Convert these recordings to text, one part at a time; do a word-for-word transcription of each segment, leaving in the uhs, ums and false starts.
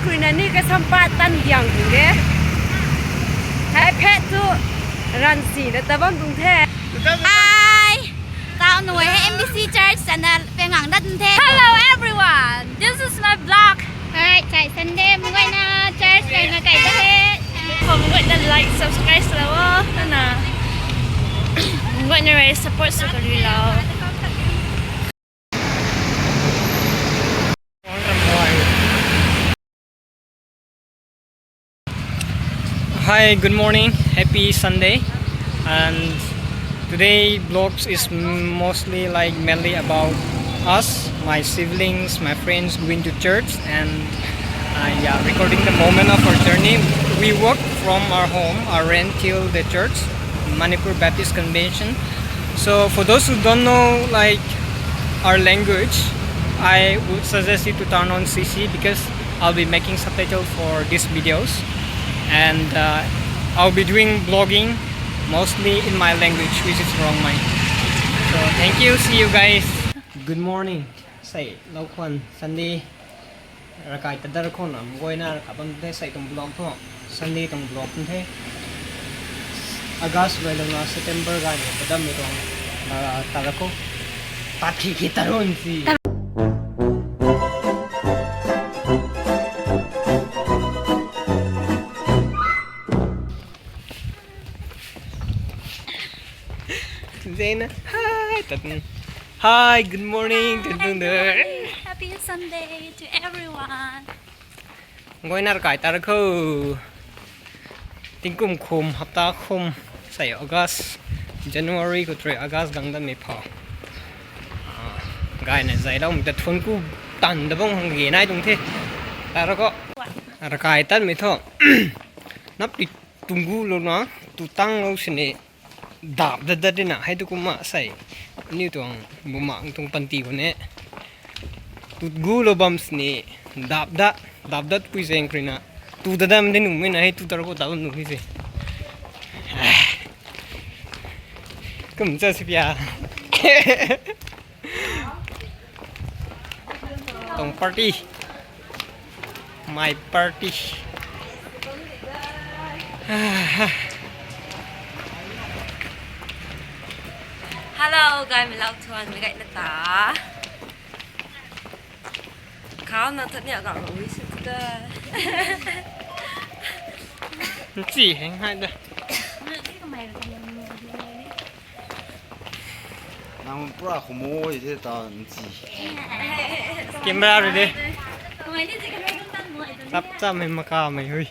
Kuina ni kasam pat tan diang tu de. Hai phet tu ran si na tabam tung the. Hi. Tau noi hai M B C Church channel pe ngang dat the. Hello everyone. This is my vlog. Hai, chai Sunday mungoi na church kai na kai da he. Khom goi na like, subscribe sa lau na. Goi na rai support sa kari lau. Hi, good morning. Happy Sunday. And today vlogs is mostly, like, mainly about us, my siblings, my friends going to church, and uh, yeah, recording the moment of our journey. We walk from our home, our rent, till the church, Manipur Baptist Convention. So for those who don't know, like, our language, I would suggest you to turn on C C because I'll be making subtitle for these videos, and uh, I'll be doing vlogging mostly in my language, which is Rongmei. So thank you. See you guys. Good morning. Sei lou khwan Sunday. Rakai tadar khou na mungoi na rakai bam the, sei tuang vlog thu Sunday tuang vlog the. August rui lou na September gay ni padam mei tuang, ah, tadar khou. Tat khi khi tarun si. Zena, hi, tat. Hi, good morning. Tat tat. Happy Sunday to everyone. Goi na rakai tadar khou. Tingkum khum, hapta khum, sei August, January khou three August gang dat mei phou. Ah, gay na zay lou mei ta thun ku tan da bang hang ge nai tuang the. Tadar khou. Rakai tat mei thu. Nap pi tung gu lou na, tu tang lou sini. Dap dat dat dina, hei tu kumna sei. Aniu tuang bumaeng tuang panty khou ne. Tut gu lou bam sini, dap dat, dap dat pui zeng krina. Tu dat dam di nung mei na hei tu tadar khou dap nung hei se. Kum cha si pia. Tuang party. My party. Hello, gay mei lou thuan, mei gay na ta. Khou na tat ni a gay ui si ta. Chi heng hai da. Nang pura khou mo i the ta nchi. Camera rui de. Tap tap mei maka mei hui.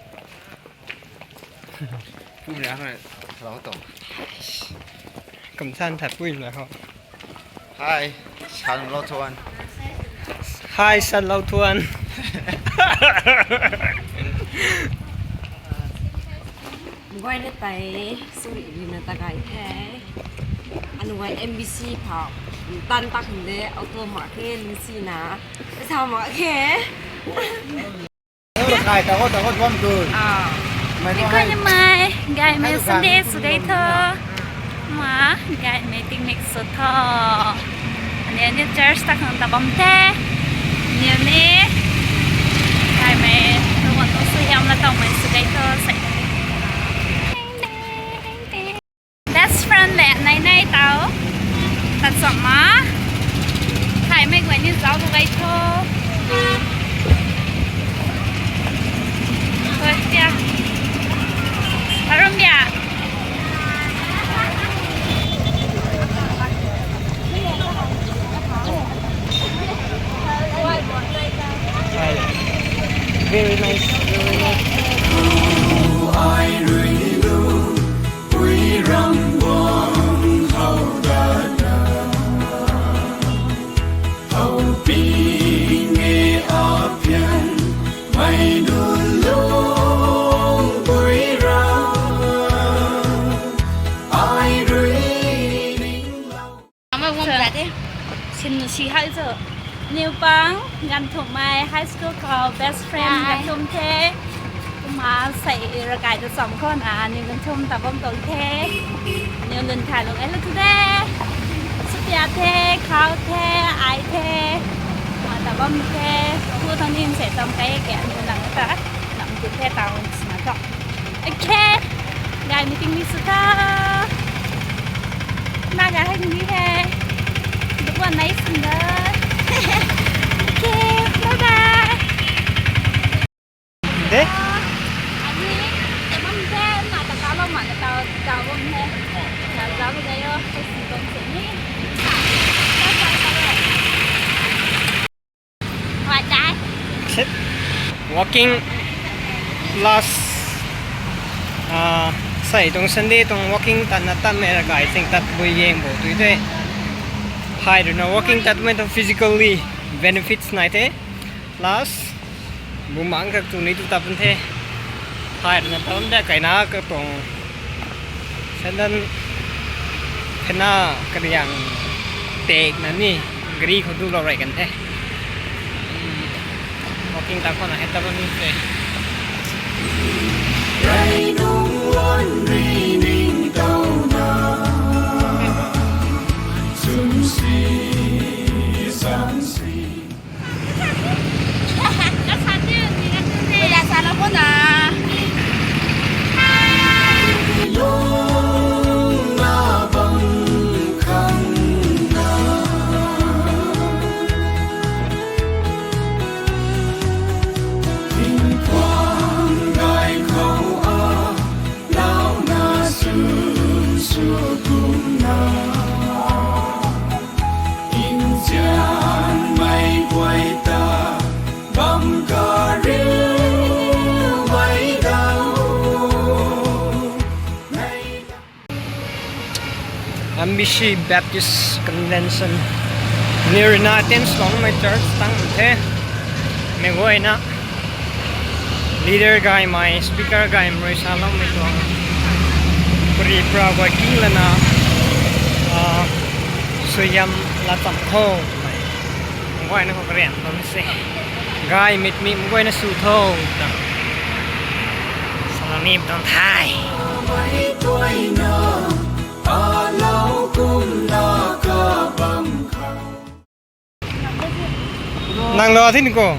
Pum ria hoi, hello to. Kum san tha pui na ho. Hi, san lou thuan. Hi, san lou thuan. Guay na tei sui ri na ta gay the. Anu guay M B C phou tan tak hum de, auto mak khe, lungsi na. Sa mak khe. Kai ta ko ta ko tuam tu. Ah. Mai ko Tingkoi hai. Ni mai, gay mei Sunday sw gay tho. Ma, gay mei ting mik sw tho. Aniu ni church ta khang ta bam the. Aniu ni gay mei, tuan tu sw hiam la tau mei sw gay tho. Sai. Best friend le nai nai tau. Tat cham ma. Khai mei guay ni zauc tu gay tho. Koi tia. Arum bia. Very nice, very nice. Ama guang ta de. Sin si hai zo. Niu pang, gan thum mai high school khou best friend gan thum the. Kumna sei rakai ta cham khou na, niu gan thum ta bam tong the. Niu lun thai lung ai lu tu de. Supia the, khou the, ai the. Kumna Tabam the, khu thang nin se tam kai ke, anu nang ta, nang tu the taw sina to. Okay, guys, meeting ni sw ta. Na ga hai ni he. Dukwan nai sunda. Okay, bye bye. De? Ani, tabam the, na ta ka lo ma ta taw, taw bam the. Na za bam the yo, kasi bam se ni. Walking last, uh, sei tuang Sunday tuang walking tatna tatmei ra kai ting tat bui yeng bo tui the. Hai rui na walking tatmei tuang physically benefits nai the. Plus, bumaeng kak tu ni tu tat pun the. Hai rui na tat pun the kaina katuang. Sandan kena kariang tek na ni gari khou du lou rei kan the. Walking ta khou na hei ta bam ni the. M B C Baptist Convention ni rui na attend swloumei church tang the. Mei guayna leader gaymei, speaker gaymei rui saloumei tuang, pari pra guay king lana, ah, suaihiam la cham tho. Mei guayna khou karian bam se. Gay mit mi mei guayna sw tho ta. Salou ni tuang the. Nang lo thini ko.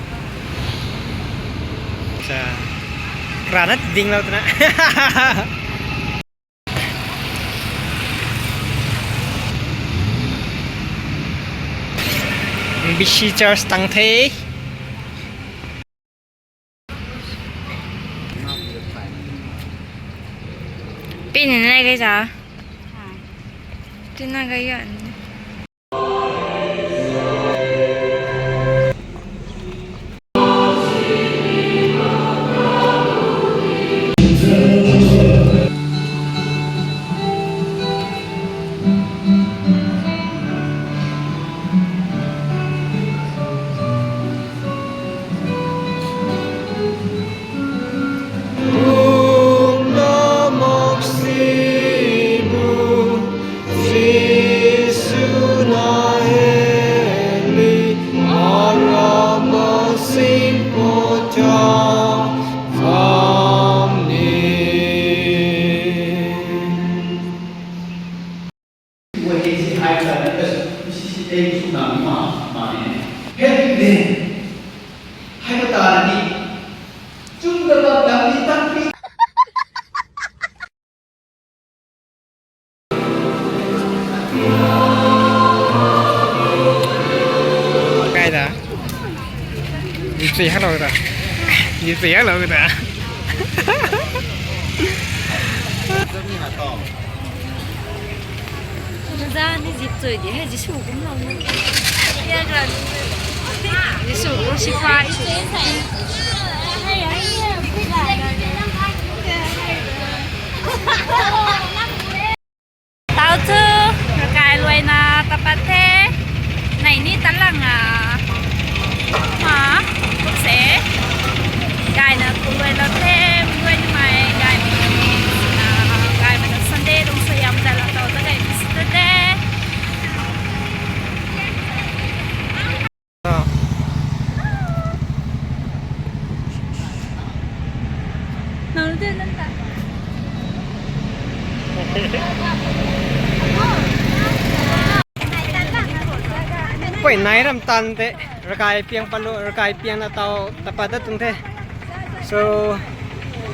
Cha. Rana ding lo tana. B C Church tang the. Pin nai kai za. Tin na kai yan. Wahei si hai ta ni ta sw si si tei sw na mi ma ma ni. Happy day. Hai ta ta ni. Chung da ba ta ni ta ni. Kai da. Di tui ha lo da. Di tui ha lo da. Za ni zip chui di hei Jisu kum lou na. Jisu crucify. Tau tu, kai luaina tapat the. Nei ni talang a. Ma, kum se. Gayna kum luai lou the, luai ni mei, gay ni, na, gay mei na Sunday tuang suaihiam ta la tau ta gay ni si ta de. Nang lu de nang ta. Pui nai ram tan the, rakai piang palu, rakai piang na tau, tapat da tung the. So,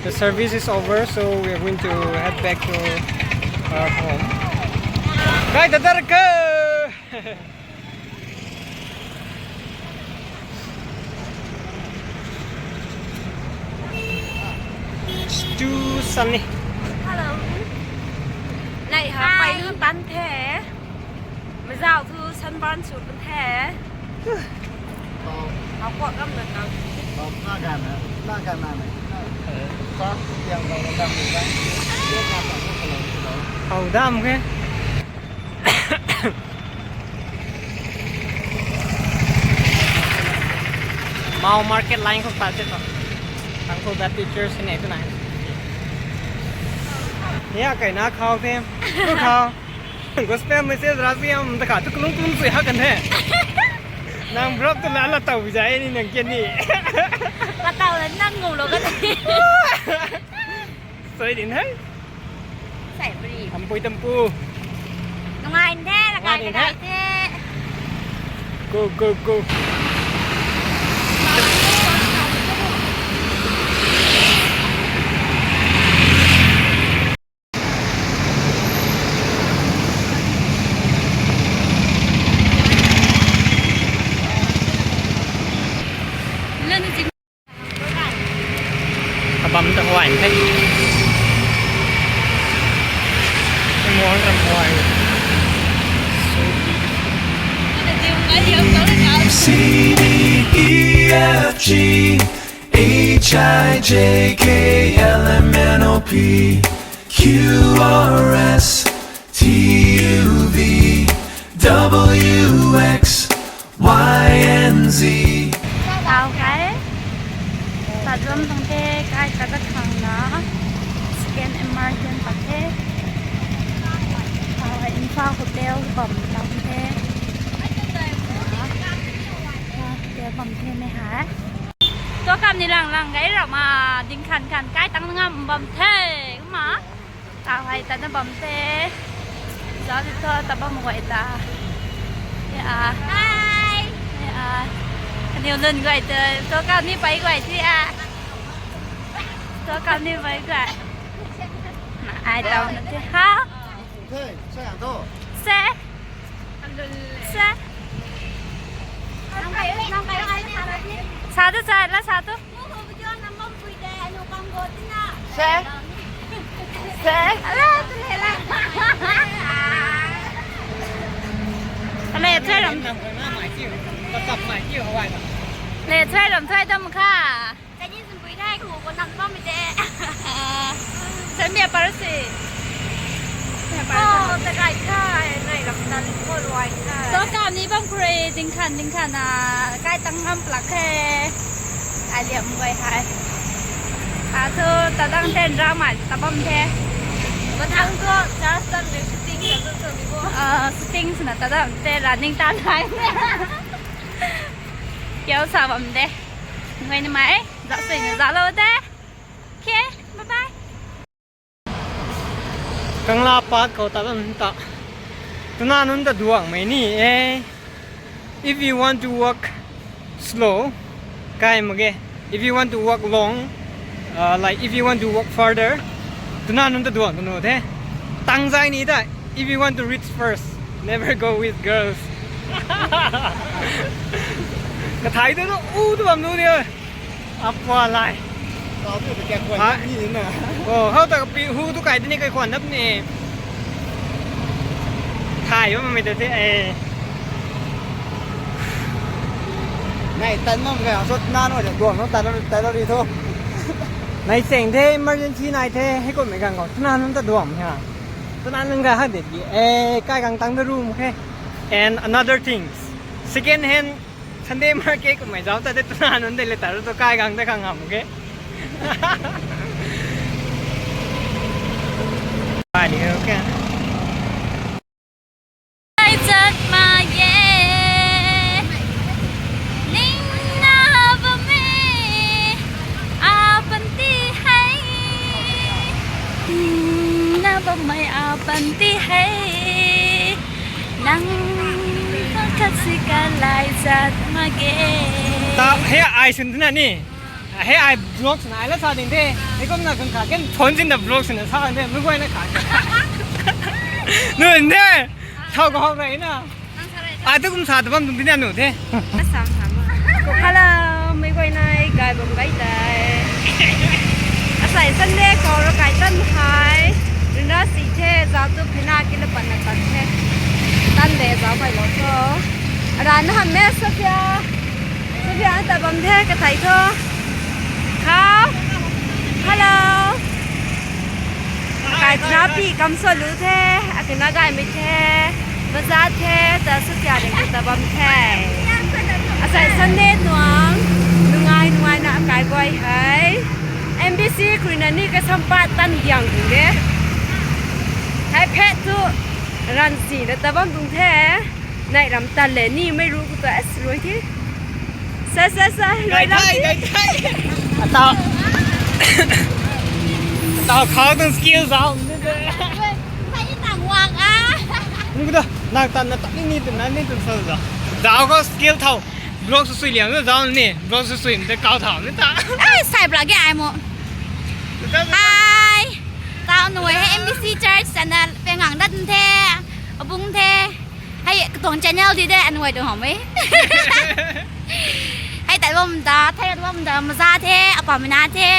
the service is over, so we are going to head back to our home. Kai ta dar ka! It's too sunny. Hello. Nei ha, pai nu tan the. Mazau thu sunburn sw pun the. Hau kuak gam na kang. Hau dam ke. Mau market line khou pat the tu. Tang khou that picture si nei tu nai. Ya, kai na khau the. Tu khau. Gospel message ra si am ta kha tu klung klung sui ha kan the. Nang brap tu la la tau jai ni nang kian ni. Ka tau la nang ngou lo ka ni. Soi din hai. Sai bri. Tampui tampu. Nungai the, la kai the. Go, go, go. Abam ta huai the. Muang ram huai. So beautiful. C D E F G H I J K L M N O P Q R S T U V W X Y and Z. Tau kai. Tazam tang the, kai ka ta khang na. Second immersion ta the. Tau hai Imphal hotel bam tang the. Hotel bam the me hai. Tu kam ni lang lang gai ram ma, ding khan khan kai tang ngam bam the, ma. Tau hai ta na bam the. Zau di thu ta bam guay ta. Ya. Hi. Ya. Aniu lun guay ta. Tu kam ni pai guay ti a. Tu kam ni pai guay. Na ai tau na the. Ha? Hey, sa tu. Se. Se. Sa tu, sa la sa tu. Se. Se. Ale, tu le la. Ale, thui ram. Le, thui ram, thui dam kha. Kani zun bui dai ku ko nam bam de. Ah, sen bia par si. Oh, ta kai kai, nai ram ta ko luai kai. Tu kam ni bam kure, ding khan, ding khan na, kai tang ngam plak he. Ai liam guay hai. A tu ta dang ten ra mai ta bam the. Ba thang tu just done the shooting ka tu tu ni bo. Ah, shooting sina ta dang ten ra ning tan hai. Kiau sa bam de. Ngai ni mai, za sui na za lo de. Okay, bye bye. Kangla Park khou ta lan ta. Tuna nunc ta duang mei ni e. If you want to walk slow, kai mak ge. If you want to walk long, uh, like if you want to walk further, tuna nunc ta duang tunu the. Tang zai ni ta. If you want to reach first, never go with girls. Ka thai tu u tu bam nu ni. Apua lai. Tau tu ta kya kuan ni na. Oh, hau ta pi hu tu kai tini kai kuan nap ni. Thai ba mei ta the, eh. Nai tan mam ga sot na no de duang no ta ta ri tho. Nai seng the, emergency nai the, hei ko mei gang ko. Tuna nunc ta duang ha. Tuna nunc ga ha de ki. Eh, kai gang tang da room khe. And another things. Second hand Sunday market kummei zauc ta de tuna nunc de le ta ru tu kai gang de khang ham ke. Pai ni ke. Ai chat ma ye. Ning na bam e. A pan ti hei. Ning na bam e a pan ti hei. Nang ta Sat si ka lai zat ma ge. Ta, he ai sin na ni. He ai vlog na ai la sa ding de. He kum na kun kha ken phone sin da vlog sin na sa de. Mu guay na kha. Nu de. Thau ko hau rai na. Ai tu kum sa ta bam tung di na nu de. Hello, mei guay na gay bam gay dai. Asai Sunday khou ravkai tan hei. Rina si the, zau tu phina ki la pan na tan the. Tan de zau kai lo tho. Ara na ham me Sophia. Sophia ta bam the ka thai tho. Kha. Hello. Kai tna pi kam so lu the. Akina gay mi the. Baza the, ta Sophia de ta bam the. Asai Sunday nuang. Nungai nungai na kai guay hei. M B C khrui na ni ka sampat tan diang tung de. Hei phet tu ran si na ta bam tung the. Nai ram tan le ni mei ru ku ta as rui the. Sa, sa, sa, rui lam the. Gai thai. Atau. Atau khau tuang skill zau. Nang tan na tan ni ni tun na ni tun sa zau. Zau ko skill thau. Vlog sui sui liang zau ni. Vlog sui sui mte kau thau ni ta. Ai, sai bra ge ai mo. Hi. Tau nuai he M B C Church channel pe ngang dat the. Abung the. Hei, katuang channel di de, anuai tu hom e. Hei, tai bam da, thei bam da, maza the, apa mina the.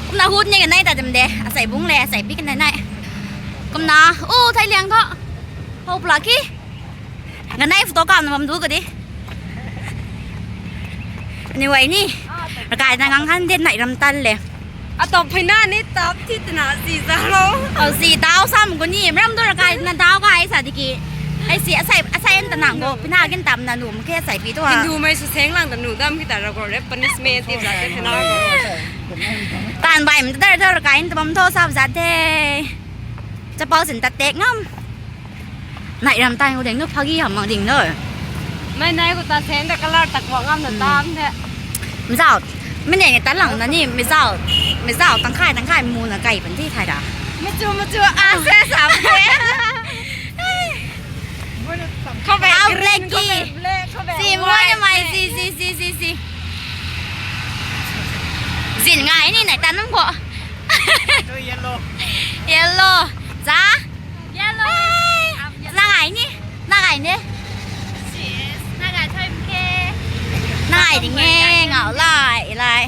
Kumna hut ni kanai ta dem de, asai bung le, asai pi kanai nai. Kumna, u, thei liang tho. Hou pla ki. Kanai photo kam na bam du ka di. Anyway ni, ravkai na ngang han den nai ram tan le. Atau phina ni tap thi tna si za lo. Au si dau sam ko ni, ram do ravkai na dau kai sa di ki. Ai si asai, asai en ta nang ko, phina kin tam na num ke sai pi tu ha. Hindu mai su seng lang ta nu dam ki ta ra ko re punishment ti za te phina ko. Tan bai mta dar dar ravkai ta bam tho sa za te. Chapal sin ta tek ngam. Nai ram tai ngu ding nu phagi ham mang ding nu. Nai nai ko ta sen da color tak wa ngam na tam the. Mizau. Mi ne ta lang na ni mizau. Mizau tang khai tang khai mu na kai pan ti thai da. Machu machu a se sa the. Khou be green, khou be black, khou be white. Si mo na mai si si si si si. Zin ngai ni nai ta nang ko. Yellow. Yellow. Za. Yellow. Hey, na ngai ni. Na ngai ni. Sis, na ngai thoi mke. Na ngai ding e, ngau lai, lai.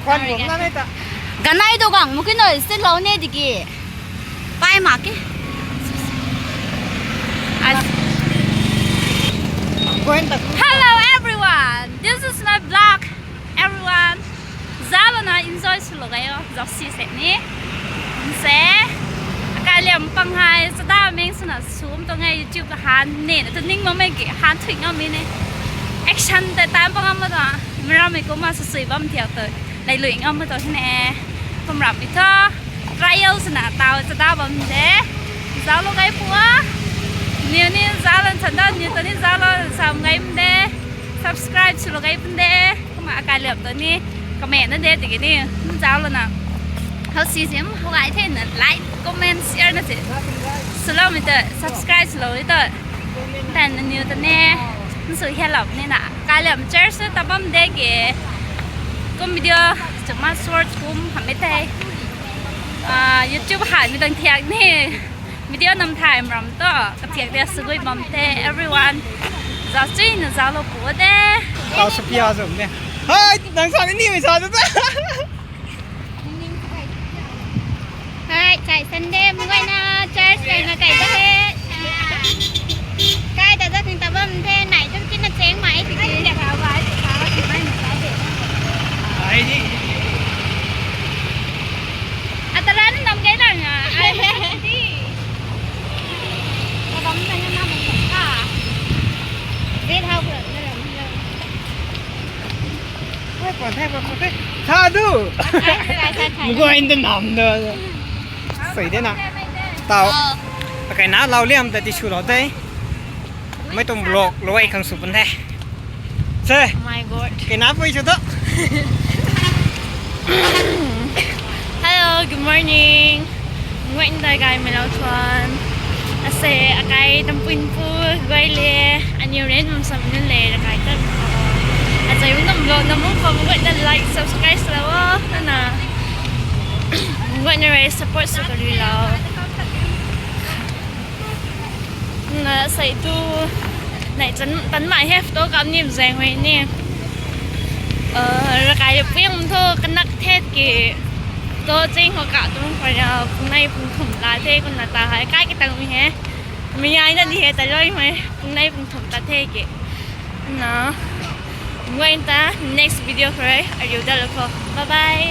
Khwan bum na nai ta. Ganai do gang mu ki noi sit lo ne diki. Pai ma ki. As- Hello everyone. This is my vlog. Everyone, zalana enjoy swlou gai o, zausi se ni. Nse, akai liam pang hei, sada meng swna sum tuang e YouTube ta han ni, na tu ning mamei ki han thui ngam mi ni. Action ta tan pang ngam ma ta, mera mei kumna sasui bam thiak ta, lai lui ngam ma ta ni. Kum ram mi ta, trial swna tau sada bam de. Zaulou gai pua. Niu ni zalan sanda, niu ta ni zalan sam gai pun de. Subscribe swlou gai pun de. Kumna akai liam ta ni comment na de tiki ni, zaulouna. Hou si sim, hou gai the na like, comment, share na si. Swlou mi ta, subscribe swlou mi ta. Tan na niu ta ni, nsu help ni na. Akai liam church ta bam de ke. Kum video, chuma short kum hame te. Ah, YouTube han mi tang thiak ni. Video nam thay ram to, kathiak de sugui bam the, everyone. Zau chui na zaulou pu de. Tau Sophia zam de. Hai, nang sa ni mi sa de. Hai, chai Sunday, mui na church kai na kai da he. Kai da da ting ta bam the, nai tu kin na cheng mai ti ki. Ai ni. Atalan nam gai lang a. Ai, di. Adam na na nam ka. Di thau ko na ram lo. Hai, pon thai, pon thai. Tha du. Ai, ai, ai, ai. Mugoi in the nam do. Sui de na. Tau. Oh. Akai na lau liam ta ti swlou de. Mei tuang vlog lou ai khang sw pun the. Se. Oh my God. Kena pui chu to. Hello, good morning. Nguay ndai gay mei lou tuan. Asei akai tampui npu guay le, aniw ren bam sam nunc le, akai ta. Asei num lo, num khou guay na like, subscribe sw lou o, nana. Guay na rei support sw kari lou. Na sei tu, nai chan, tan mai he photo kap nim zeng hui ni. Uh, rakai le puyang thu kanak thet ki. Photo ching ho ka tum khou ya, pung nei pung thum la the, kun na ta hai, kai ki tang mi he. Mi ai na di he, ta loi mai, pung nei pung thum ta the ki. Na, guay ta, next video khou rei, ariu da lo kho. Bye bye.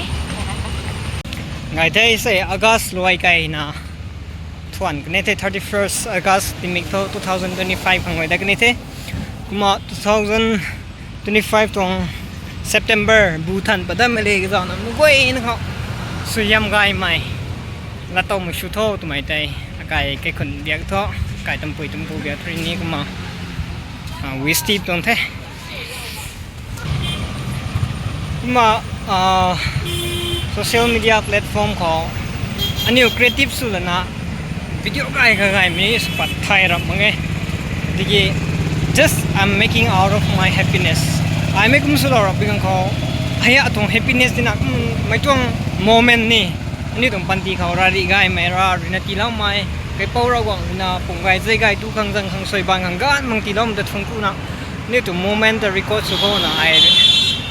Ngai the sei August luai kai na. Thuan kani the thirty-first August timik thu two thousand twenty-five khang luai da kani the. Kumna two thousand twenty-five tuang September bu than padam le kazauh na mei guay na khou. Suaihiam gaymei. Latowmei sw tho twmei tei. Akai kaikhun biak tho. Akai tampui tumpu biak tho ni kumna. Ah, wish ti tuang the. Kumna, ah, social media platform khou aniu creative sw lana video gay kha gaymei sw pat thay rap mak e. Tiki just I'm making out of my happiness. Ai mei kum sw lou rap pi gang khou. Hei atuang happiness tina kum mei tuang moment ni. Aniu tuang panty khou rari gaymei ra, rina tiiloumei. Kaipouc Ravguangc rui na pum gay, zei gay, tu khang zang khang suai baan khang gaanv mang tiiloumei ta thuanc ku na. Aniu tuang moment ta record sw khou na ai.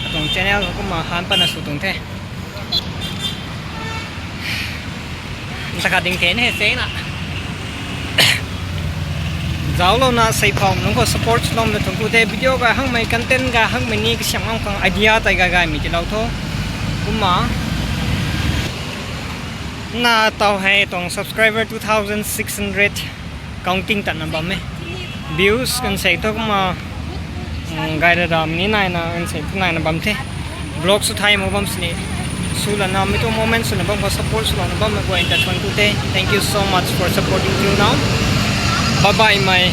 Atuang channel khou kumna han patna sw tuang the. Nta khat ding the ni he se na. Zauclouna sei pham nunc khou support swloumei ta thuanc ku the, video gay hakmei, content gay hakmei ni kasiam ngam khang idea tei gay gaymei tiilou tho. Kumna. Na taw hei tuang subscriber two thousand six hundred counting tatna bam e. Views kan sei thu kumna, mm, gay ra dam ni naina kan sei thu naina bam the. Vlog sw thay mak bam sini. Sw lana mei tuang moment swna bam khou support swlouna bammei guay ta thuanc ku the. Thank you so much for supporting till now. Bye bye mei.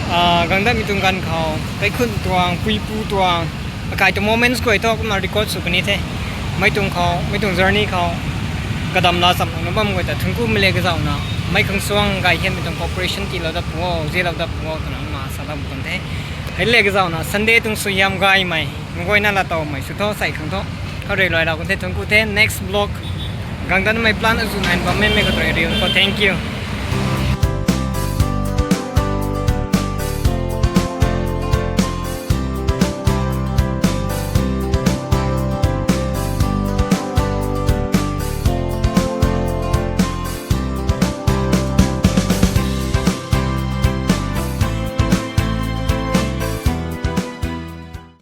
Ah, gangdatmei tuang ganv khou, kaikhun tuang, puipu tuang, akai tuang moments guay thu kumna record sw kani the. Mei tuang khou, mei tuang journey khou, kadam la chamlouna bammei guay ta thuanc kumei le kazauhna, mei khang suang gay hianmei tuang cooperation tiilou dat pu o, zialou dat pu o twna ma sa dat pu tuang the. Hei le kazauhna Sunday tuang suaihiam gaymei, mei guayna latowmei sw tho sei khang thu. Khou rui luailou kan the, thuanc ku the, next vlog. Gangdatmei plan azuh naina bammei mei khou rui riu khou, thank you.